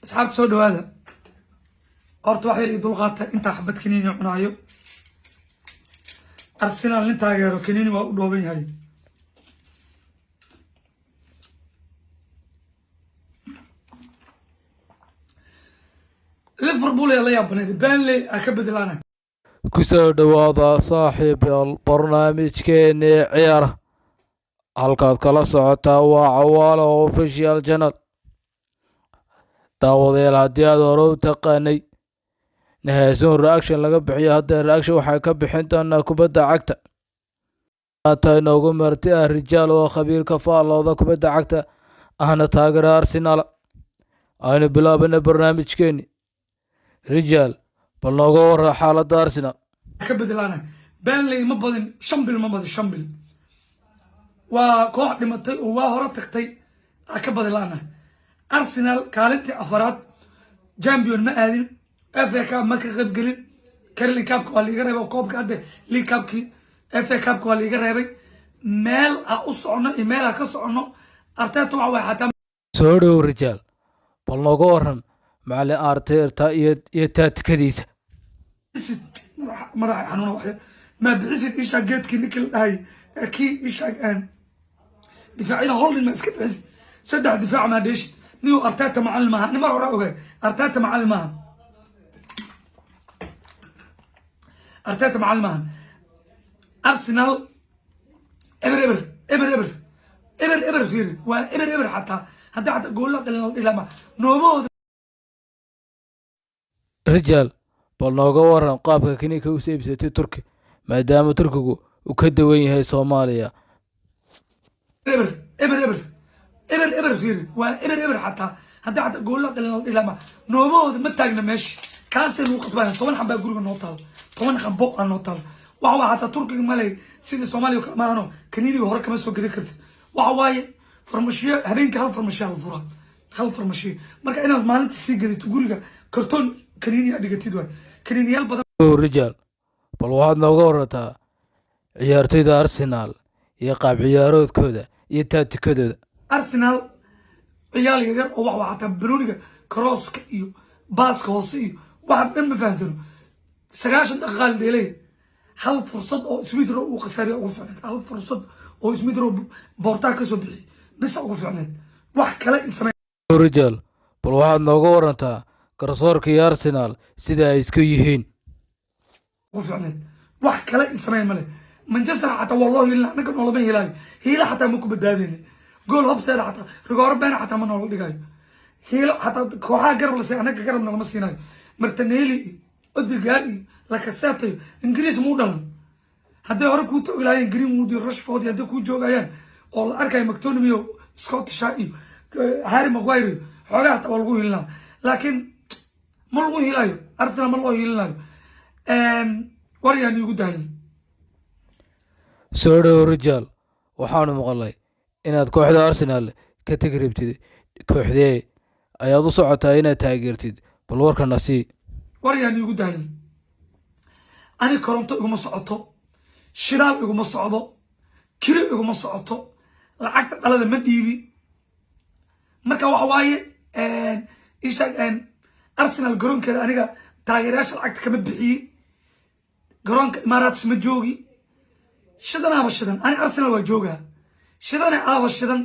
Asxaabta, soo dhawaada. Horta wax yar ii dulqaata intaa xabad kaniini cunaayo. Arsenal nin taageero kaniini waa u dhooban yahay. Liverpool ayaa la yaabanayd, Burnley aa ka bedelaana. Kusoo dhowaada, saaxiibayaal, barnaamijkeenii ciyaara. Halkaad kala socotaa waa Cawaalo Official Channel. Daawadayaal, haddii aad hore u taqaanay nahaasun reaction laga bixiyo, hadda reaction waxay ka bixin doonaa kubadda cagta. Maanta inoogu marti ah Rijaal oo khabiirka faallooda kubadda cagta ahna taageera Arsenal. Aynu bilaabana barnaamijkeeni. Rijaal, bal nooga warra xaaladda Arsenal. Ka bedelaana. Burnley ma badin 5 bil, ma badin 5 bil. Waa koox dhimatay oo waa hore tagtay aa ka badilaana. Arsenal kaalintii afaraad, champion ma aadin, FA Cup ma ka qaybgelin, Carling Cupka waa liiga reebay, koobka hadda League Cupkii, FA Cupka waa liiga reebay. Meel a u socono iyo meel a ka socono, Arteta waxa waay xataa. Soo dhow Rijaal, bal nooga waran macalin Arteta iyo taatikadiisa. Madaxa xanuuna waxya maa bixisid. Ishaa geedkii ninkii la dhahay kii ishaa difaacyada holding ma iska bixisid, saddex difaac maa dheeshid. Niyo, Arteta macalin maaha. Ni mar hore ogay Arteta macalin maaha, Arteta macalin maaha. Arsenal eber eber eber eber eber eber. Fiiri, waa eber eber. Xataa haddii xataa goolla dhalin la dhilama noomahooda. Rijaal, bal nooga waran qaabka kiniinka u iibsatay Turki, maadaama Turkigu uu ka duwan yahay Soomaaliya. Eber eber eber eber eber. Fiiri, waa eber eber. Xataa haddii xataa goolla dhalin la dhilama noomahooda ma taagna meesha. Kaasay nagu qasbaya. 10 xambaa guriga noo taalo, 10 xambo aa noo taalo. Waxa waa xataa Turkiga malay sidii Soomaaliya kale maahano, kaniiniga hore kama soo gadan kartid. Waxa waaye farmashiyo, habeenkii hal farmashiya la furaa, hal farmashiyo. Marka inaad maalinta sii gadato, guriga kartoon kaniini aad dhigatid waay, kaniiniyaal badan. Rijaal, bal waxaad nooga warantaa ciyaartoyda Arsenal iyo qaab ciyaaroodkooda iyo taatikadooda. Arsenal ciyaal yaryar oo wax waa xataa banooniga crosska iyo baaska hoose iyo waxa dhan ma fahamsano. 90 daqiiqaa la dheelay, hal fursad oo Smith Rowe uu khasaariya ugu fiicneed. Hal fursad oo Smith Rowe boortaa kasoo bixiyey bisa ugu fiicneed. Wax kale ismay. Rijaal, bal waxaad nooga warantaa garsoorka iyo Arsenal sida ay isku yihiin. Ugu fiicneed. Wax kale ismayn male. Manchester xataa waa loo hiilina, annaga noolama hiilaayo. Hiila xataa ma ku badbaadeyna. Gool hobseeda xataa, rigooro beena xataa ma noola dhigayo. Hiilo xataa kooxaha garab la siiy, annaga garab nalama siinayo. Martinelli iyo Odegaard iyo Lacazette iyo Ingiriis muu dhalan. Hadday hore kuu toogi lahaayeen Greenwood iyo Rashford iyo hadday kuu joogayaan oo la arkayo McTominay iyo Scottisha iyo Harry Maguire iyo xoogaa xataa waa lagu hiilinaa, laakiin ma lagu hiilayo. Arsenal ma loo hiilinayo. War yaan iigu daalin. Soo dhowo Rijaal, waxaanu maqalnay inaad kooxda Arsenal ka tegi rabtid. Kooxdee ayaad u socotaa inaad taageertid? Bal warkana sii. War yaan iigu daalin. Ani koronto iguma socoto, shidaal iguma socdo, kiro iguma socoto, lacagta dhalada ma dhiibi. Marka waxa waaye isha Arsenal garoonkeeda aniga taageerayaasha lacagta kama bixiyi. Garoonka Imaaraats ma joogi. Shidan aaba shidan, ani Arsenal waa joogaa. Shidane aaba shidan.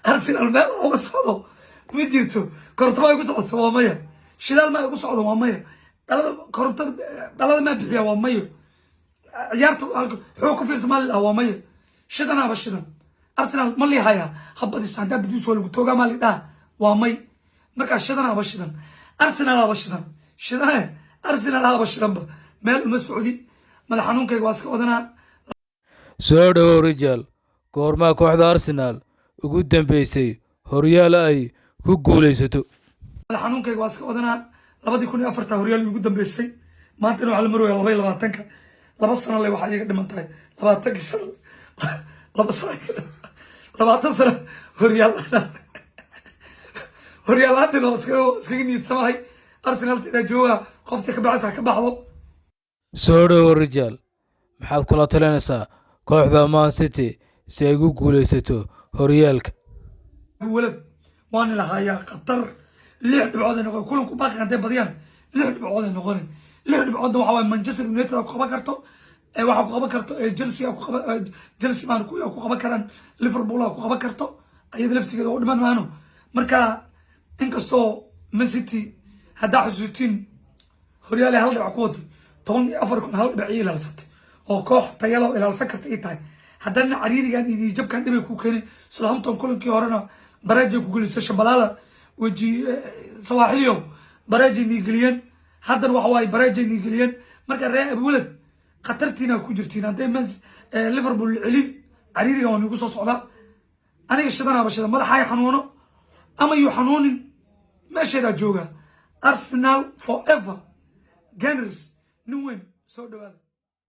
Arsenal meel ooga socdo ma jirto. Koronto ma igu socoto? Waa maya. Shidaal ma igu socdo? Waa maya. Dhalada, korontada dhalada maa bixiya? Waa mayo. Ciyaarta xoog ku fiirsa maa lidhaha? Waa maya. Shidan aaba shidan. Arsenal ma lii hayaa? Ha badiso, haddaa badiso waa lagu toogaa maa lidhaha? Waa may. Markaa shidan aaba shidan, Arsenal aaba shidan. Shidane Arsenal aaba shidanba. Meel uma socdi. Madax xanuunkayga waa iska wadanaa. Soo dhowow Rijaal, goormaa kooxda Arsenal ugu dambeysay horyaal ay ku guulaysato? Madax xanuunkayga waa iska wadanaa. 2004-ta horyaal ugu dambeysay. Maantana waxaa la marooya 22-ka. 2 sano le waxaa iyaga dhiman tahay 20-kii sano. 2 sano, 20 sano horyaal horyaal laanteeda waa iskaga niidsamahay. Arsenal tidaa jooga, qofta ka baxaysa ha ka baxdo. Soo dhowow Rijaal, maxaad kula talinaysaa kooxda Man City si ay ugu guulaysato horyaalka? Walad. Waan ilahayaa khatar. Lix dhibcood ay noqon kulanku baaqi hadday badiyaan, lix dhibcood ay noqonay. Lix dhibcoodna waxa waaye Manchester United ku qaban karto, waxaa ku qaban karto Chelsea, ku qaban Chelsea baan ku qaban karaan, Liverpool ku qaban karto ayada laftigeeda oo dhiman maano. Marka inkastoo Man City, haddaa xusuustiin, horyaale hal dhibac ku waday, 14,000 hal dhibac iyo ilaalsatay oo koox tayalo ilaalsan karta ay tahay, haddana cariirigan iyo niyadjabkan dhibay ku keenay. Southampton kulankii horena bareejay ku gelisay. Shabalaada weji sawaaxiliyo bareejay niigeliyeen, haddana waxa waaye bareejay niigeliyeen. Marka reer Abweled, khatartiina ku jirtiin hadday Man Liverpool celin. Cariirigan waa niigu soo socdaa. Aniga shidanaaba shida, madaxay xanuuno ama yuu xanuunin, meesheedaa jooga. Arsenal forever, Gunners. Nin weyn soo dhawaada.